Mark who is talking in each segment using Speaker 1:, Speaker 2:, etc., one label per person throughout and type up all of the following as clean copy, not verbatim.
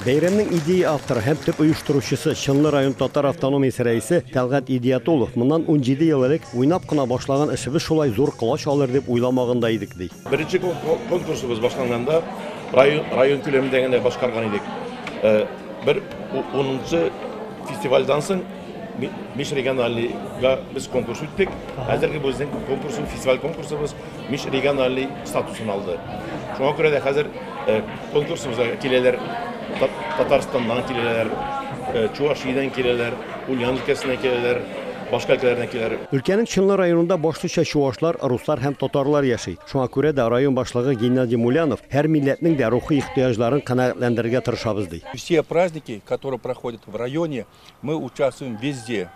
Speaker 1: Бәйрәмнең идея авторы һәм төп оештыручысы Чынлы район татар автономиясе рәисе Тәлгать Идиятуллов моннан 17 ел элек уйнап кына башлаган эшебез шулай зур колач алыр дип уйламаган да идек, ди.
Speaker 2: Беренче конкурсыбыз башланганда район күләмендә генә башкарган идек. Бер 10нчы фестивальдән соң межрегиональныйга без конкурс үттек. Хәзерге безнең конкурс, фестиваль конкурсыбыз межрегиональный статусын алды. Шуңа күрә дә хәзер конкурсыбызга киләләр, Татарстаннан киләләр, Чувашиядән киләләр, Ульян өлкәсеннән киләләр, башка өлкәләрдән киләләр.
Speaker 1: Өлкәнең Чынлы районында башлыча чувашлар, руслар һәм татарлар яши. Шуңа күрә дә район башлыгы Геннадий Мулянов һәр милләтнең дә рухи ихтыяҗларын канәгатьләндерергә тырышабыз, ди.
Speaker 3: Все праздники, которые проходят в районе, мы участвуем везде.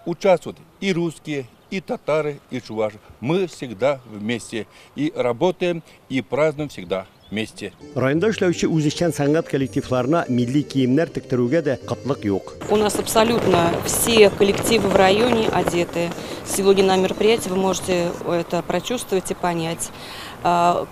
Speaker 3: Участвуют и русские, и татары, и чуваши. Мы всегда вместе и работаем, и празднуем всегда вместе.
Speaker 1: Районда эшләүче үзешчән сәнгать коллективларына милли киемнәр тектерүгә дә кытлык юк.
Speaker 4: У нас абсолютно все коллективы в районе одеты. Сегодня на мероприятии вы можете это прочувствовать и понять.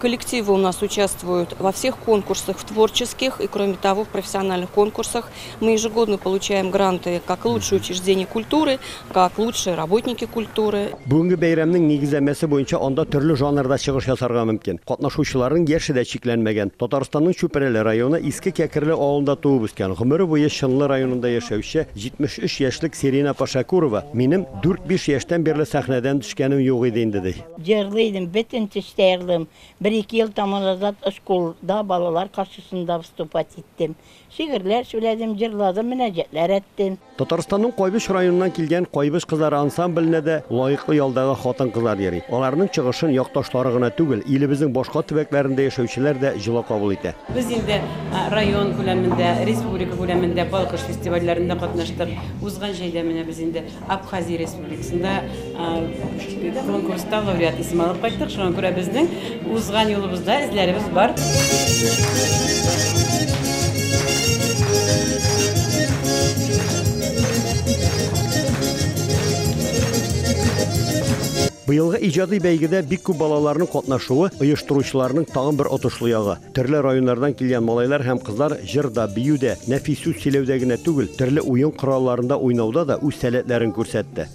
Speaker 4: Коллективы у нас участвуют во всех конкурсах, в творческих и, кроме того, в профессиональных конкурсах. Мы ежегодно получаем гранты как лучшее учреждение культуры, как лучшие работники культуры.
Speaker 1: Бүгенге бәйрәмнең нигезләмәсе буенча анда төрле жанрда чыгыш ясарга мөмкин. Катнашучыларның яше дә чикләнмәгән. Татарстанның Чүпрәле районы Иске Кәкерле авылында туып үскән, гомере буе Чынлы районында яшәүче 73 яшьлек Сирина Пашакурова минем 4-5 яшьтән бирле сәхнәдән төшкәнем юк иде инде, ди.
Speaker 5: Җырлый идем, бөтен төстә йырдым. Бер-ике ел тамазазат школда балалар каршысында выступать иттем. Шигырьләр сөйләдем, җырладым, мөнәҗәтләр әйттем.
Speaker 1: Татарстанның Кайбыч районыннан килгән Кайбыч кызлары ансамбленә дә лаеклы ялдагы хатын-кызлар йөри. Аларның чыгышын якташлары гына түгел, илебезнең башка төбәкләрендә яшәүчеләр дә җылы кабул итә.
Speaker 6: Без инде район күләмендә, республика күләмендә Балкыш фестивальләрендә катнаштык. Узган җәйдә менә без инде Абхазия республикасында конкурста лауреат исеме алып кайттык. Шуңа күрә безнең узган юлыбызда эзләребез бар.
Speaker 1: Быелгы иҗади бәйгедә бик күп балаларның катнашуы оештыручыларның тагын бер отышлы ягы. Төрле районнардан килгән малайлар һәм кызлар җырда, биюдә, нәфис сүз сөйләүдә генә түгел, төрле уен коралларында уйнауда да үз сәләтләрен күрсәтте.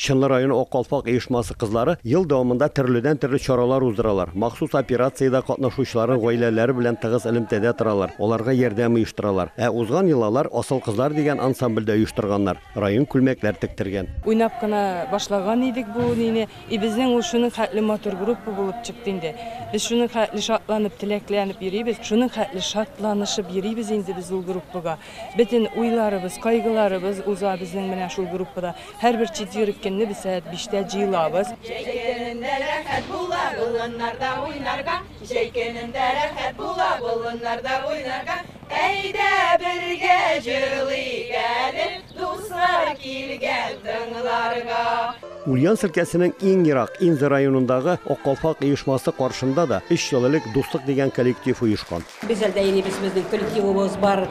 Speaker 1: Чынлы районы Ак калфак оешмасы кызлары ел дәвамында төрледән төрле чаралар уздыралар. Махсус операциядә катнашучыларның гаиләләре белән тыгыз элемтәдә торалар, аларга ярдәм оештыралар. Ә узган ел алар Асыл кызлар дигән ансамбльдә оештырганнар. Район күлмәкләр тектергән.
Speaker 7: Уйнап кына башлаган идек бу нине, и безнең ул шуның хәтле матур группа булып чыкты инде. Без шуның хәтле шатланып, теләкләнеп йөрибез, шуның хәтле шатланышып йөрибез инде без ул группага. Бөтен уйларыбыз, кайгыларыбыз уза безнең менә шул группада. Һәрбер четверг көнне без сәгать 5тә җыелабыз.
Speaker 8: Җәй көнендә рәхәт була болыннарда уйнарга, җәй көнендә рәхәт була болыннарда уйнарга. Әйдә бергә җырлыйк әле, дуслар килгән тыңларга.
Speaker 1: Ульян өлкәсенең иң ерак Инза районындагы Ак калфак оешмасы каршында да 3 ел элек Дуслык дигән коллектив оешкан.
Speaker 9: Без әлдә инебез, безнең коллективыбыз бар.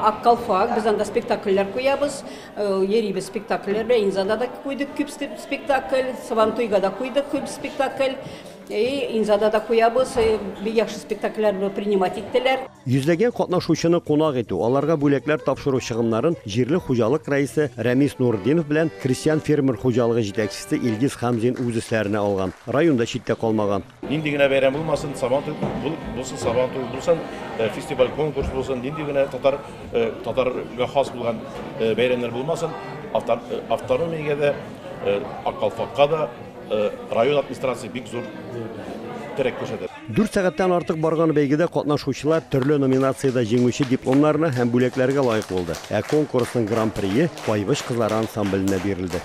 Speaker 9: Ак калфак, без анда спектакльләр куябыз, йөрибез спектакльләр белән. Инзада да куйдык күп спектакль, Сабантуйга да куйдык күп спектакль. И Инзада да куябыз, бик яхшы спектакльләрне принимать иттеләр.
Speaker 1: Йөзләгән катнашучыны кунак итү, аларга бүләкләр тапшыру чыгымнарын җирле хуҗалык рәисе Рәмис Нурдинов белән крестьян фермер хуҗалыгы җитәкчесе Илгиз Хамзин үз өсләренә алган. Районда читтә калмаган.
Speaker 2: Нинди генә бәйрәм булмасын, Сабантуй булсын, Сабантуй булсын, фестиваль конкурс булсын, нинди генә татарга хас булган бәйрәмнәр булмасын, автономиягә дә, Ак калфакка да район администрация бик зур терәк күрсәтә.
Speaker 1: 4 сәгатьтән артык барган бәйгедә катнашучылар төрле номинациядә җиңүче дипломнарына һәм бүләкләргә лаек булды. Ә конкурсның гран-прие Кайбыч кызлары ансамбленә бирелде.